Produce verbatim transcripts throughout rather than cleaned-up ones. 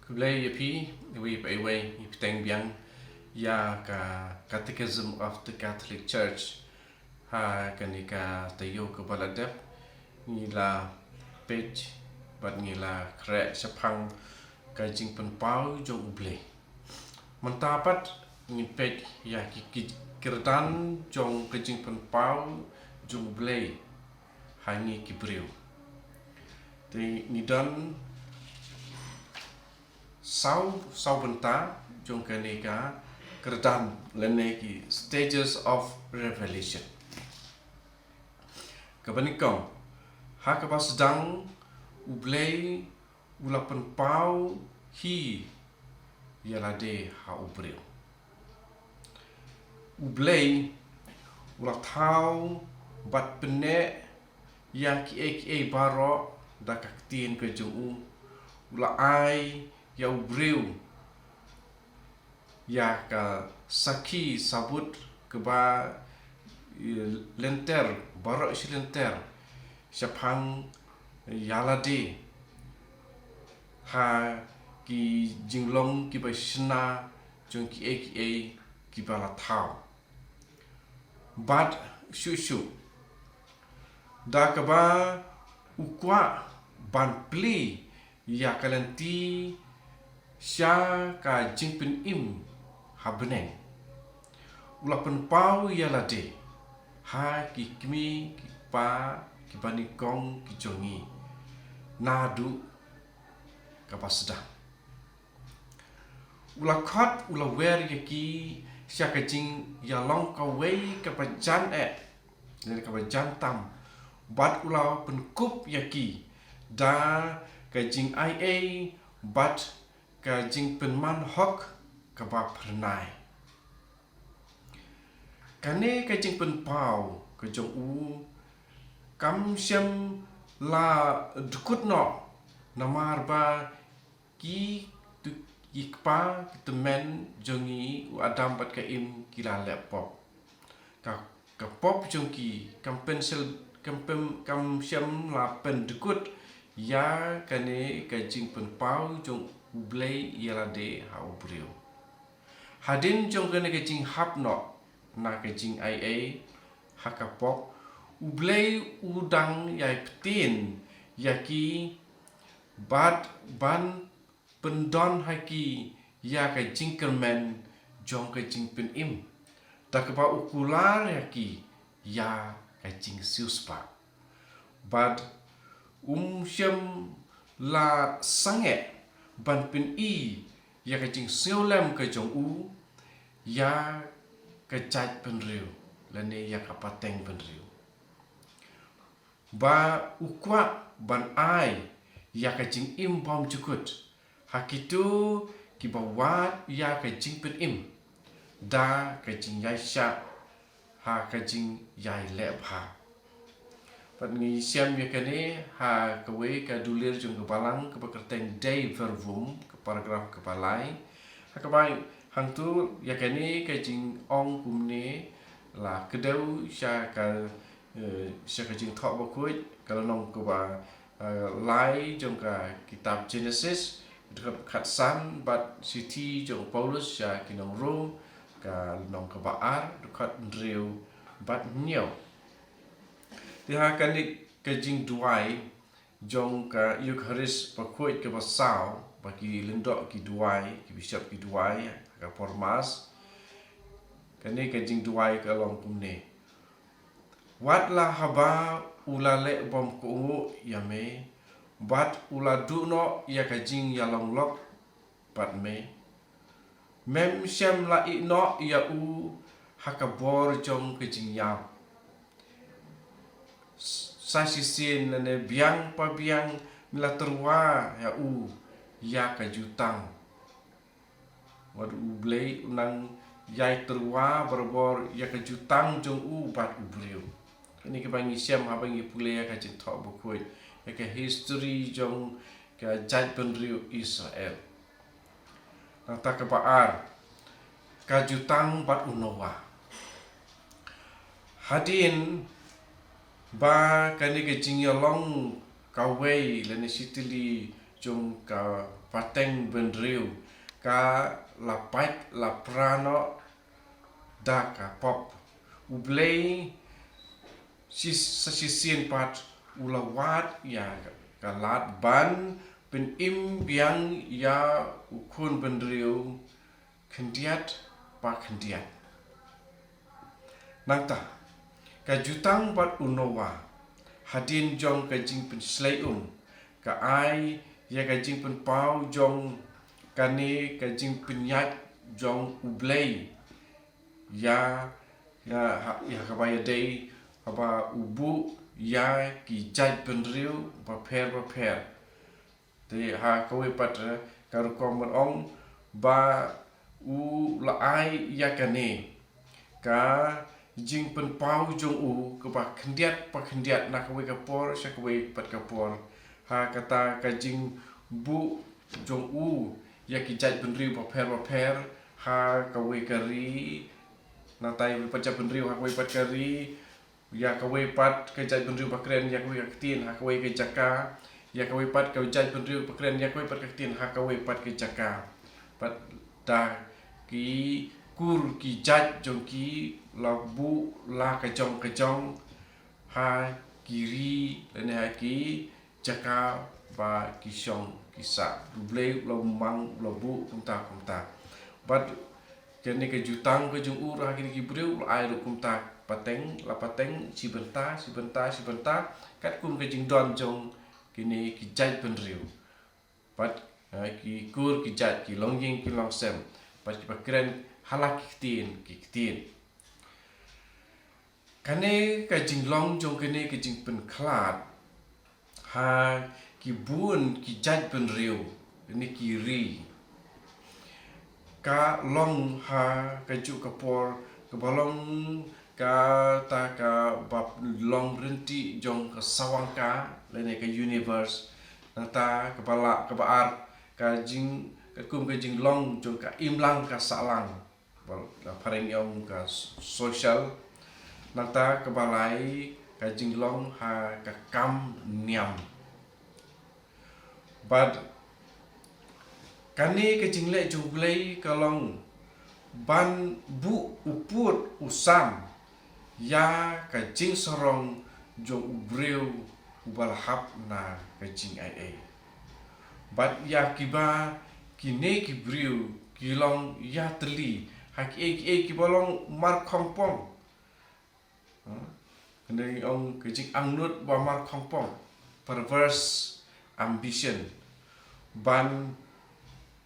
Khublei ïa phi, iwei pa iwei, ïa phi teng biang, ïa ka Catechism of the Catholic Church. Ha kane ka taïew kaba la dep, ngi la peit, bad ngi la khreh shaphang ka jingpynpaw jong U Blei. Mynta pat ngin peit ïa ki, ki kyrdan jong ka jingpynpaw jong U Blei ha ngi ki briew. Te ngi don saw, saw bynta jong kane ka kyrdan lane ki stages of revelation. Kaba nyngkong, ha kaba sdang U Blei u la pynpaw hi ïa lade ha u briew. U Blei u la thaw bad pynneh ïa kiei kiei baroh da ka ktien ka jong u, u la ai ïa u briew ïa ka sakhi sabut kaba, eh, lynter, baroh shi lynter, shaphang ïa lade ha ki jinglong kiba shna jong kiei kiei kiba la thaw. Bad shuh shuh, da kaba u kwah ban plie ïa ka lynti sha ka jingpynim ha bneng, u la pynpaw ïa lade ha ki kmie ki kpa kiba nyngkong ki jong ngi naduh kaba sdang. U la khot, u la wer ïa ki sha ka jingïalong kawei kaba jan eh, ne kaba jan tam. Bad u la pynkup ïa ki da ka jingai ei bad ka jingpynman hok kaba phyrnai. Kane ka jingpynpaw ka jong u kam shym la dkut noh, namar ba ki tu, ki kpa, ki tymmen jong ngi u Adam bad ka Im ki la leh pop. Ka, ka pop jong ki kam pynsel, kam pyn, kam shym la pyndkut ïa kane ka jingpynpaw jong U Blei ïa lade ha u briew. Hadien jong kane ka jinghap noh na ka jingai ei ha ka pop, U Blei u dang ïai ktien ïa ki bad ban pyndon ha ki ïa ka jingkyrmen jong ka jingpynim, da kaba u kular ïa ki ïa ka jingsiewspah. Bad um shym la sangeh ban pyni ïa ka jingsngewlem ka jong u ïa ka jaitbynriew lane ïa ka pateng bynriew, ba u kwah ban ai ïa ka jingim bymjukut ha kito kiba wad ïa ka jingpynim da ka jingïaishah ha ka jingïaileh bha. Bad ngi shem ïa kane ha kawei ka dulir jong ka Balang kaba kyrteng Dei Verbum, ka paragraph kaba lai. Ha kaba hangto ïa kane ka jingong kumne, la kdew sha ka, eh, sha ka Jingthoh Bakhuid, ka lynnong kaba, eh, lai jong ka kitab Genesis, dkhot khatsan, bad shithi jong u Paulus sha ki nong Rom, ka lynnong kaba ar, dkhot hynriew bad hynñiew. Te ha kane ka jingduwai jong ka Eukharist Bakhuid kaba saw, ba ki lyngdoh ki duwai, ki bishop ki duwai ha ka por Mass. Kane ka jingduwai ka long kumne: Wat la haba u la leh bymkohnguh ïa me, bad u la duh noh ïa ka jingïalong lok bad me, mem shym la ïeh noh ïa u ha ka bor jong ka jingïap. Sa shisien lane biang pa biang me la tyrwa ïa u ïa ka jutang. Wat U Blei u nang ïai tyrwa barabor ïa ka jutang jong u bad u briew. Kane kaba ngi shem haba ngi pule ïa ka Jingthoh Bakhuid, ïa ka history jong ka jaitbynriew Israel. Nangta kaba ar, ka jutang bad u Noah. Hadien ba kane ka jingïalong kawei lane shitylli jong ka pateng bynriew ka la pait la pra noh da ka pop. U Blei shi, sa shisien pat u la wad ïa ka lad ban pynim biang ïa u khun bynriew khyndiat pa khyndiat. Nangta ka jutang bad u Noah, hadien jong ka jingpynshlei um, ka ai ïa ka jingpynpaw jong kane ka jingpynïaid jong U Blei ïa, ïa, ha, ïa kaba ïadei haba u buh ïa ki jait bynriew bapher bapher. Te ha kawei pat, eh, ka rukom ban ong ba u la ai ïa kane ka jingpynpaw jong u kaba khyndiat pa khyndiat na kawei ka por sha kawei pat ka por. Ha kata ka jingbuh jong u ïa ki jait bynriew bapher bapher ha kawei ka ri, nangta ïa kawei pat jait bynriew ha kawei pat ka ri, ïa kawei pat ka jait bynriew ba kren ïa kawei ka ktien ha kawei ka jaka, ïa kawei pat ka jait bynriew ba kren ïa kawei pat ka ktien ha kawei pat ka jaka. Pat da ki kur ki jait jong ki la buh la ka jong ka jong ha ki ri lane ha ki jaka ba ki shong ki sah. U Blei u la mang, u la buh kumta kumta. Bad kane ka jutang ka jong u ha kine ki briew u la ai ruh kumta pateng la pateng, shi bynta shi bynta shi bynta, katkum ka jingdon jong kine ki jait bynriew. Bad, eh, ki kur ki jait, ki longïing ki longsem, bad kiba kren ha la ki ktien ki ktien. Kane ka jinglong jong kane ka jingpynkhlad ha ki bun ki jait bynriew, kane ki ri, ka long ha kajuh ka por kaba long kata kaba long rynti jong ka sawang ka lane ka universe. Nangta kaba la, kaba ar, ka jing, katkum ka jinglong jong ka imlang ka sahlang. Ba la phareng ïa u ka s-, social. Nangta kaba lai ka jinglong ha ka kam niam. Bad kane ka jingleh jong U Blei ka long ban buh u pud u sam ïa ka jingsarong jong u briew uba la hap na ka jingaiei. Bad ïa kiba kine ki briew ki long ïa tylli ha kiei kiei kiba long markhongpong. Hmm? Kane ong ka jingangnud ba markhongpong, perverse ambition. Ban,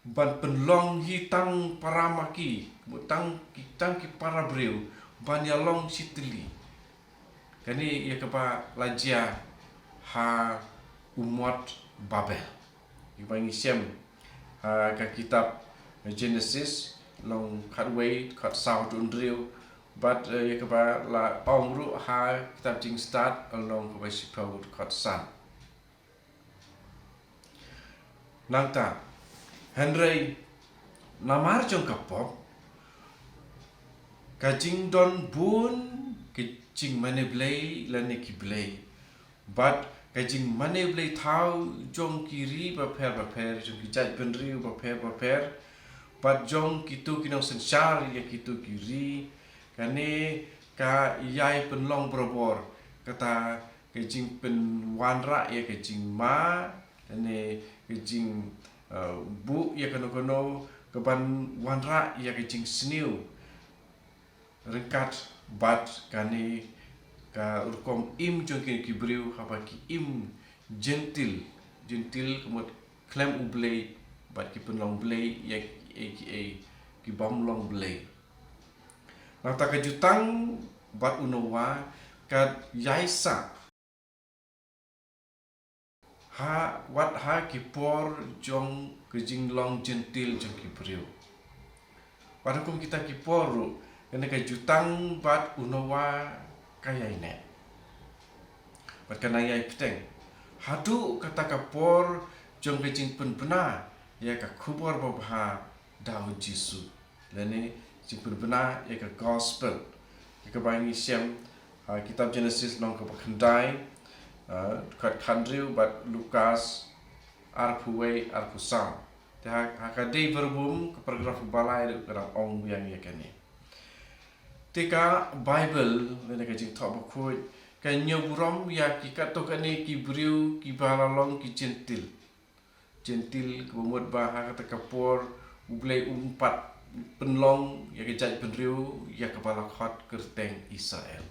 ban pynlong hi tang para ma ki, tang ki, tang ki para briew, ban ïa long shi tylli. Kane ïa kaba la jia ha u mot Babel. Ïa kaba ngi shem ha ka kitab Genesis, lynnong khatwei, khatsaw, to hynriew, bad, eh, ïa kaba la ong ruh ha kitab Jingstad, lynnong kaba shiphew, khatsan. Nangta, hynrei namar jong ka pop, ka jingdon bun ki jingmane blei lane ki blei, bad ka jingmane blei thaw jong ki ri bapher bapher, jong ki jaitbynriew bapher bapher, bad jong kito ki nongsynshar ïa kito ki ri, kane ka ïai pynlong barabor, kata ka jingpynwanrah ïa ka jingma, lane ka jing, eh, buh ïa kano kano kaban wanrah ïa ka jingsniew. Ryngkat bad kane ka rukom im jong kine ki briew haba ki im jentil, jentil ka mut khlem U Blei, bad ki pynlong blei ïa kiei kiei ki bym long blei. Nangta ka jutang bad u Noah ka ïaisah ha, wat ha ki por jong ka jinglong jentil jong ki briew. Wat ha kum kita ki por ruh, kane ka jutang bad u Noah ka ïaineh. Bad ka nang ïai bteng haduh kata ka por jong ka jingpynbna ïa ka khubor babha da u Jisu, lane jingpynbna ïa ka gospel. Ïa kaba ngi shem ha kitab Genesis lynnong kaba khyndai, eh, khat khathynriew, bad Lukas arphew wei, arphew saw. Te ha, ha ka dei verbum ka paragraph ba lai ruh ka dang ong biang ïa kane. Te ka Bible, lane ka Jingthoh Bakhuid, ka ñiew burom ïa ki katto katne ki briew kiba la long ki Jentil. Jentil, kaba mut ba ha kata ka por U Blei um pat pynlong ïa ka jaitbynriew ïa kaba la khot kyrteng Israel.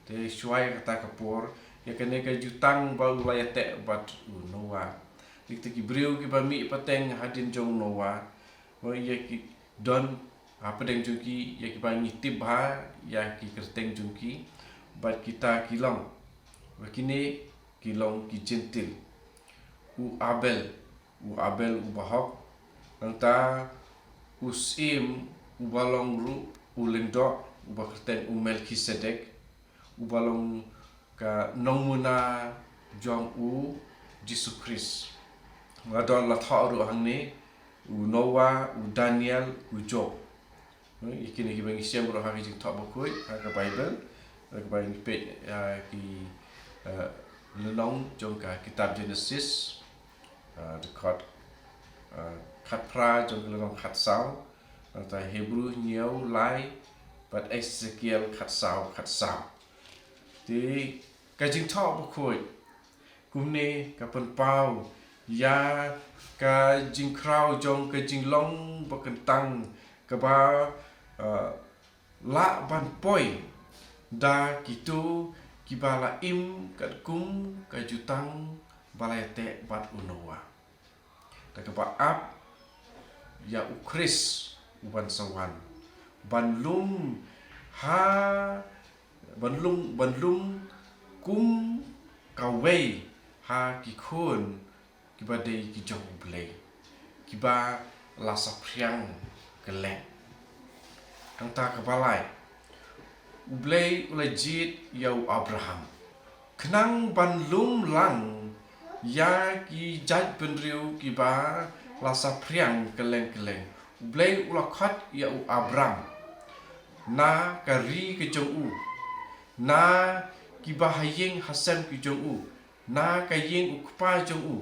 Te shuwa ïa kata ka por, ïa kane ka jutang ba u la ïateh bad u Noah. Te kita ki briew kiba mih pateng hadien jong u Noah, ba ïa ki don hapdeng jong ki ïa kiba ngi tip bha ïa ki kyrteng jong ki, bad kita ki long, ba kine ki long ki Jentil. U Abel, u Abel uba hok, nangta u Syiem uba long ruh u lyngdoh, uba kyrteng u Melkisedek, uba long ka nongmuna jong u Jisu Khrist. La don la thoh ruh hangne, u Noah, u Daniel, u Job. Hmm, ïa kine kiba ngi shem ruh ha ka Jingthoh Bakhuid, ha ka Bible, ha kaba ngi peit, ah, ki, ah, lynnong jong ka kitab Genesis, ah, dkhot, ah, khatphra jong ka lynnong khatsaw, nangta Hebru hynñiew lai, bad Esekiel khatsaw, khatsaw. Te ka Jingthoh Bakhuid kumne ka pynpaw ïa ka jingkhraw jong ka jinglong ba kyntang kaba, eh, lah ban poi da kito kiba la im katkum ka jutang ba la ïateh bad u Noah. Da kaba ap ïa u Khrist uban sa wan ban lum ha, ban lum, ban lum kum kawei ha ki khun kiba dei ki jong U Blei, kiba la saphriang kylleng. Nangta kaba lai, U Blei u la jied ïa u Abraham khnang ban lum lang ïa ki jaitbynriew kiba la saphriang kylleng kylleng. U Blei u la khot ïa u Abram na ka ri ka jong u, na kiba ha ïing ha sem ki jong u, na ka ïing u kpa jong u,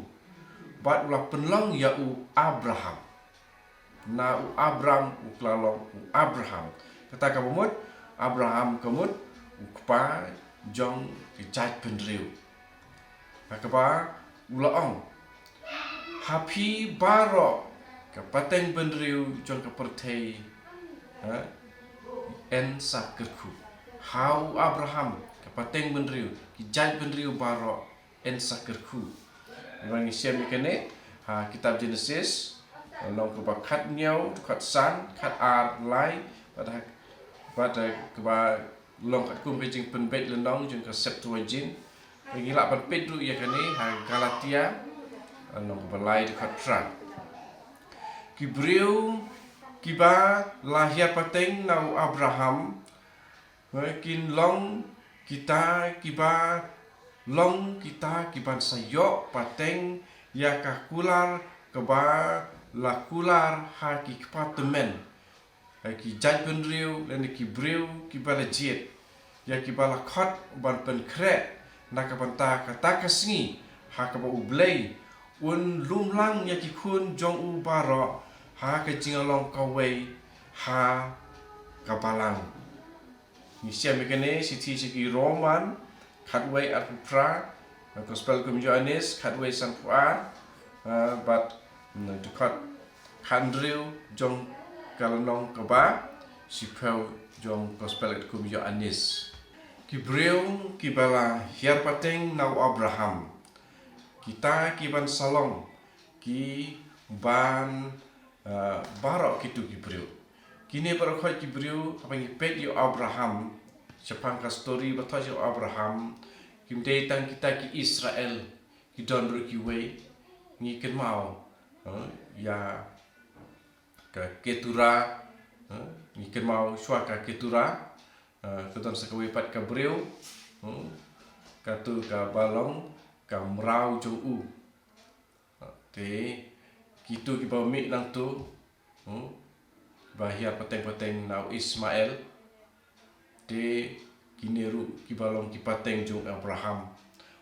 bad u la pynlong ïa u Abraham. Na u Abram u kylla long u Abraham. Kata kaba mut, Abraham ka mut u kpa jong ki jaitbynriew. Ha kaba u la ong, ha phi baroh ka pateng bynriew jong ka pyrthei, ha, yn sa kyrkhu. Ha u Abraham ka pateng bynriew, ki jaitbynriew baroh yn sa kyrkhu. Ngi shem ïa kane ha kitab Genesis, lynnong kaba khathynñiew, khatsan, khatar, lai, bad ha, bad ha kaba long katkum ka jingpynbeit lynnong jong ka Septuagint. Ngi lah ban peit ruh ïa kane ha Galatia, lynnong kaba lai, dkhot phra. Ki briew kiba la hiar pateng na u Abraham, kin long kita kiba, long kita kiban sa ïoh pateng ïa ka kular kaba la kular ha ki kpa tymmen, ha ki jaitbynriew lane ki briew kiba la jied, ïa kiba la khot ban pynkhreh na ka bynta kata ka sngi, ha kaba U Blei un lum lang ïa ki khun jong u baroh ha ka jinglong kawei ha ka balang. Ngi shem ïa kane shithi sha ki Rom, khatwei arphew phra, Gospel kum Ïoannis khatwei sanphew ar, eh, bad, mm, dkhot khathynriew jong ka lynnong kaba shiphew jong Gospel kum Ïoannis. Ki briew kiba la hiar pateng na u Abraham, kita kiban sa long kiban, eh, baroh kito ki briew. Kine baroh khoit ki briew, haba ngi peit ïa u Abraham, shaphang ka story ba thoh ïa u Abraham, kim dei tang kita ki Israel, ki don ruh kiwei, ngi kynmaw, eh, ïa ka Ketura, eh, ngi kynmaw shuwa ka Ketura, eh, ka don sa kawei pat ka briew, eh, kato kaba long ka mraw jong u. Te kito kiba mih nangto, hmm, ba hiar pateng pateng na u Ismael. Te kine ruh kiba long ki pateng jong u Abraham.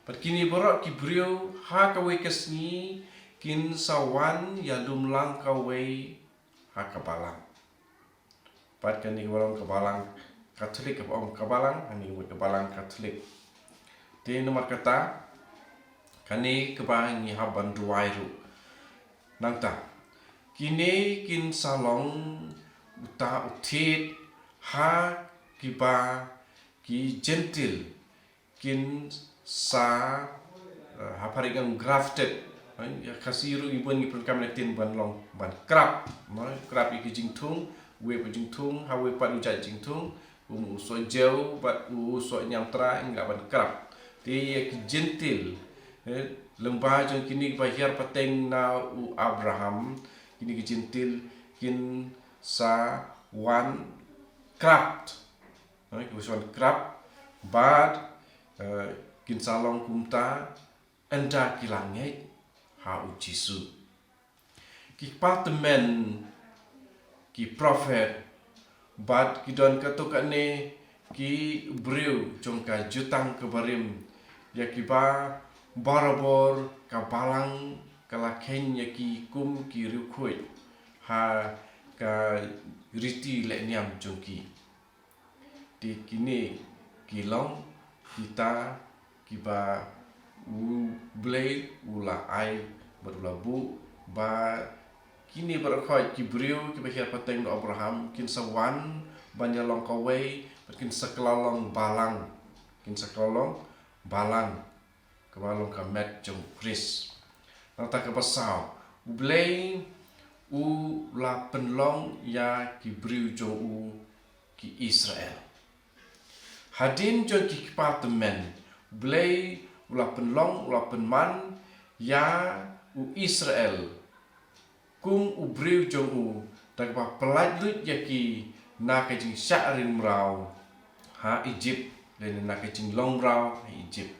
Bad kine baroh ki briew ha kawei ka sngi kin sa wan ïalum lang kawei ha ka balang. Bad kane ka balang, ka balang Katholik, ka ong ka balang, kane ka balang Katholik. Te namar kata, kane kaba ngi hap ban duwai ruh. Nangta, kine kin sa long uta u thied ha kiba ki Jentil kin sa, eh, ha phareng grafted. Eh, ïa Khasi ruh ngi bun ngi pyndonkam ïa ka ktien ban long, ban krap. Mo, krap ïa ki jingthung, wei pat jingthung, ha wei pat u jait jingthung, um, u soh jew, bad u soh niamtra, ngi lah ban krap. Te ïa ki Jentil, eh, lyngba jong kine kiba hiar pateng na u Abraham, kine ki Jentil kin sa wan krap. Eh, ki wan krap, bad, eh, kin sa long kumta, ynda ki la ngeit ha u Jisu. Ki kpa tymmen, ki prophet, bad ki don katto katne ki briew jong ka jutang kaba rim, ïa kiba barabor ka balang ka la kheiñ ïa ki kum ki riewkhuid ha ka riti leh niam jong ki. Te kine ki long kita kiba U Blei u la ai bad u la buh ba kine baroh khoit ki briew kiba hiar pateng na u Abraham kin sa wan ban ïalong kawei, bad kin sa kylla long balang, kin sa kylla long balang kaba long ka met jong u Khrist. Nangta kaba saw, U Blei u la pynlong ïa ki briew jong u ki Israel. Hadien jong ki kpa tymmen, U Blei u la pynlong, u la pynman ïa u Israel kum u briew jong u, da kaba pyllait lut ïa ki na ka jingshah ring mraw ha Egypt, lane na ka jinglong mraw ha Egypt.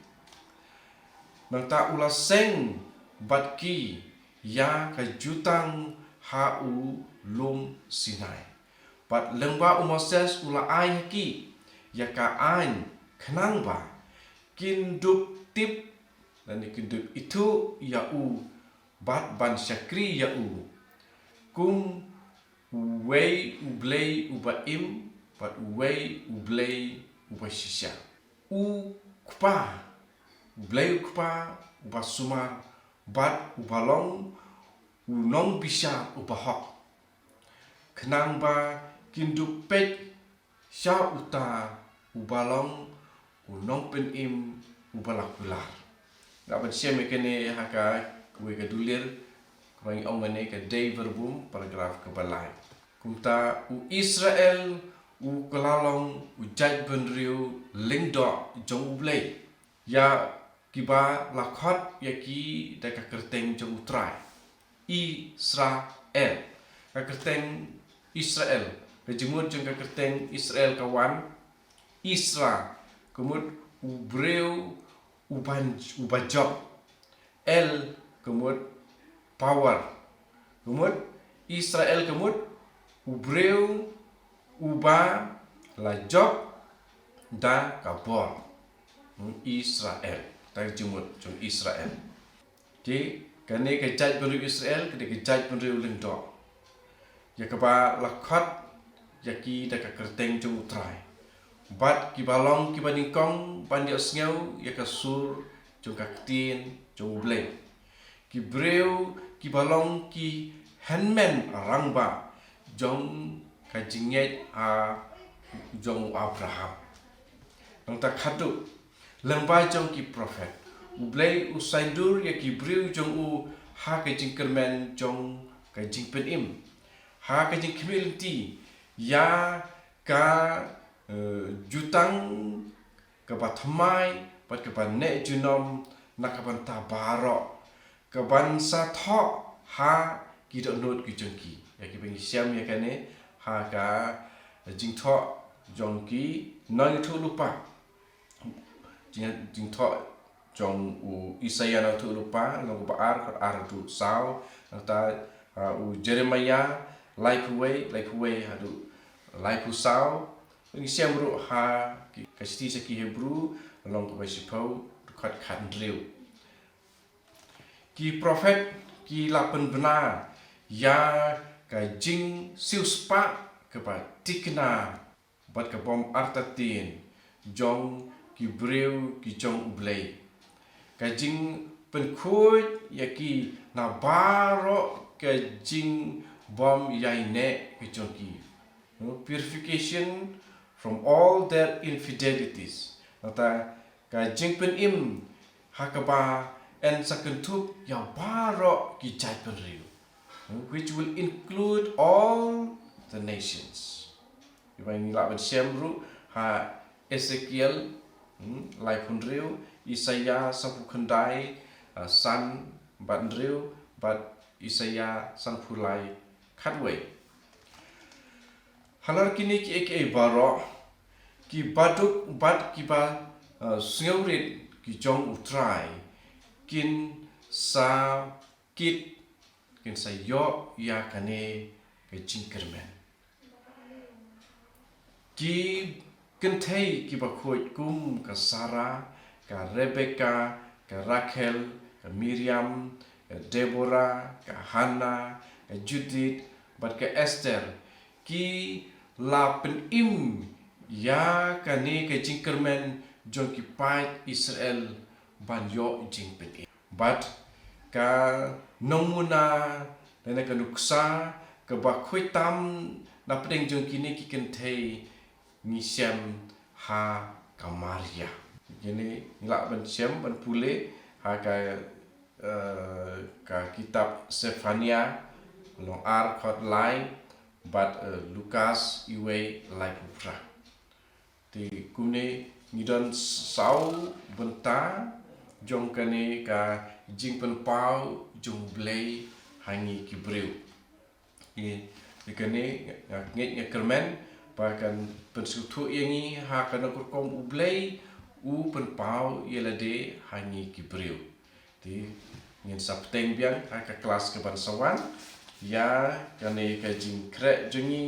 Nangta u la seng bad ki ïa ka jutang ha u lum Sinai. Bad lyngba u Moses u la ai ha ki ïa ka aiñ khnang ba kin dup tip, lane kin dup ithuh ïa u, bad ban shakri ïa u kum uwei U Blei uba im, bad uwei U Blei uba shisha. U Kpa, U Blei U Kpa uba sumar, bad uba long u nongbishar uba hok, khnang ba kin dup peit sha uta uba long u nongpynim uba la kular. Nga ban shem ïa kane ha kawei ka dulir, kaba ngi ong kane ka Dei Verbum, paragraph kaba lai. Kumta u Israel u kylla long u jaitbynriew lyngdoh jong U Blei. Ïa kiba la khot ïa ki da ka kyrteng jong U Trai. Israel. Ka kyrteng Israel, ka jingmut jong ka kyrteng Israel ka wan Isra, ka mut u briew uba, uba jop. El, ka mut power. Ka mut Israel, ka mut u briew uba la jop da ka bor. Hmm, Israel. Ka jingmut jong Israel. Te kane ka jaitbynriew Israel ka dei ka jaitbynriew lyngdoh, ïa kaba la khot ïa ki da ka kyrteng jong U Trai. Bad kiba long kiba nyngkong ban ïohsngew ïa ka sur jong ka ktien jong U Blei. Ki briew kiba long ki hynmen rangbah jong ka jingngeit ha jong u Abraham. Nangta khatduh, lyngba jong ki prophet, U Blei u saiñdur ïa ki briew jong u ha ka jingkyrmen jong ka jingpynim, ha ka jingkhmih lynti ïa ka, eh, jutang kaba thymmai bad kaba neh junom na ka bynta baroh, kaban sa thoh ha ki dohnud ki jong ki. Ïa kiba ngi shem ïa kane ha ka Jingthoh jong ki Nongïathuhlypa. Jing, Jingthoh jong u Isaïah Nongïathuhlypa, lynnong kaba ar, dkhot ar haduh saw. Nangta, ah, u Jeremiah laiphew wei, laiphew wei haduh laiphew saw. Ngi shem ruh ha ki, ka shithi sha ki Hebru, lynnong kaba shiphew, dkhot khathynriew. Ki prophet, ki la pynbna ïa ka jingsiewspah kaba tikna bad ka bym artatien jong ki briew ki jong U Blei. Ka jingpynkhuid ïa ki na baroh ka jingbym ïaineh ka jong ki. You know, purification from all their infidelities. Nangta ka jingpynim ha kaba yn sa kynthup ïa baroh ki jaitbynriew, you know, which will include all the nations. Ïa ba ngi lah ban shem ruh ha Ezekiel, hmm, laiphew hynriew, Isaïah sanphew khyndai, ah, san bad hynriew, bad Isaïah sanphew lai khatwei. Halor kine kiei kiei baroh, ki baduk bad kiba, uh, sngewrit ki jong U Trai kin sa kit, kin sa ïoh ïa kane ka jingkyrmen. Ki kynthei kiba khuid kum ka Sarah, ka Rebecca, ka Rachel, ka Miriam, ka Deborah, ka Hannah, ka Judith, bad ka Esther, ki la pynim ïa kane ka jingkyrmen jong ki paid Israel ban ïoh jingpynim. Bad ka nongmuna lane ka nuksa kaba khuid tam na pdeng jong kine ki kynthei ngi shem ha ka Maria. Kine ngi lah ban shem ban pule ha ka, eh, ka kitab Sephaniah lynnong ar, dkhot lai, bad, eh, Lukas uwei, laiphew phra. Te kumne ngi don saw bynta jong kane ka jingpynpaw jong U Blei ha ngi ki briew. Te, te kane nga ngeit nga kyrmen ba kan pynsngewthuh ïa ngi ha kano ka rukom U Blei u pynpaw ïa lade ha ngi ki briew. Te ngin sa bteng biang ha ka klas kaban sa wan ïa kane ka jingkhreh jong ngi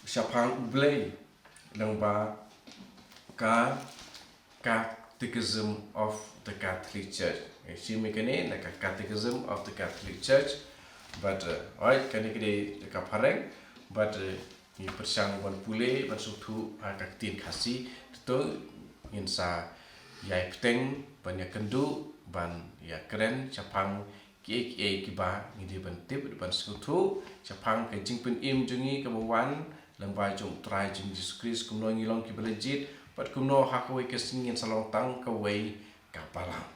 shaphang U Blei lyngba ka Catechism of the Catholic Church. Ngi shim ïa kane na ka Catechism of the Catholic Church. Bad, eh, oi, kane ka dei ka phareng. Bad, eh, ngi pyrshang ban pule, ban sngewthuh ha ka ktien Khasi. Te to ngin sa ïai bteng ban ïakynduh, ban ïakren shaphang kiei kiei kiba ngi dei ban tip, ban sngewthuh shaphang ka jingpynim jong ngi kaba wan lyngba jong U Trai jong ngi Jisu Khrist, kumno ngi long kiba la jied, bad kumno ha kawei ka sngi ngin sa long tang kawei ka balang.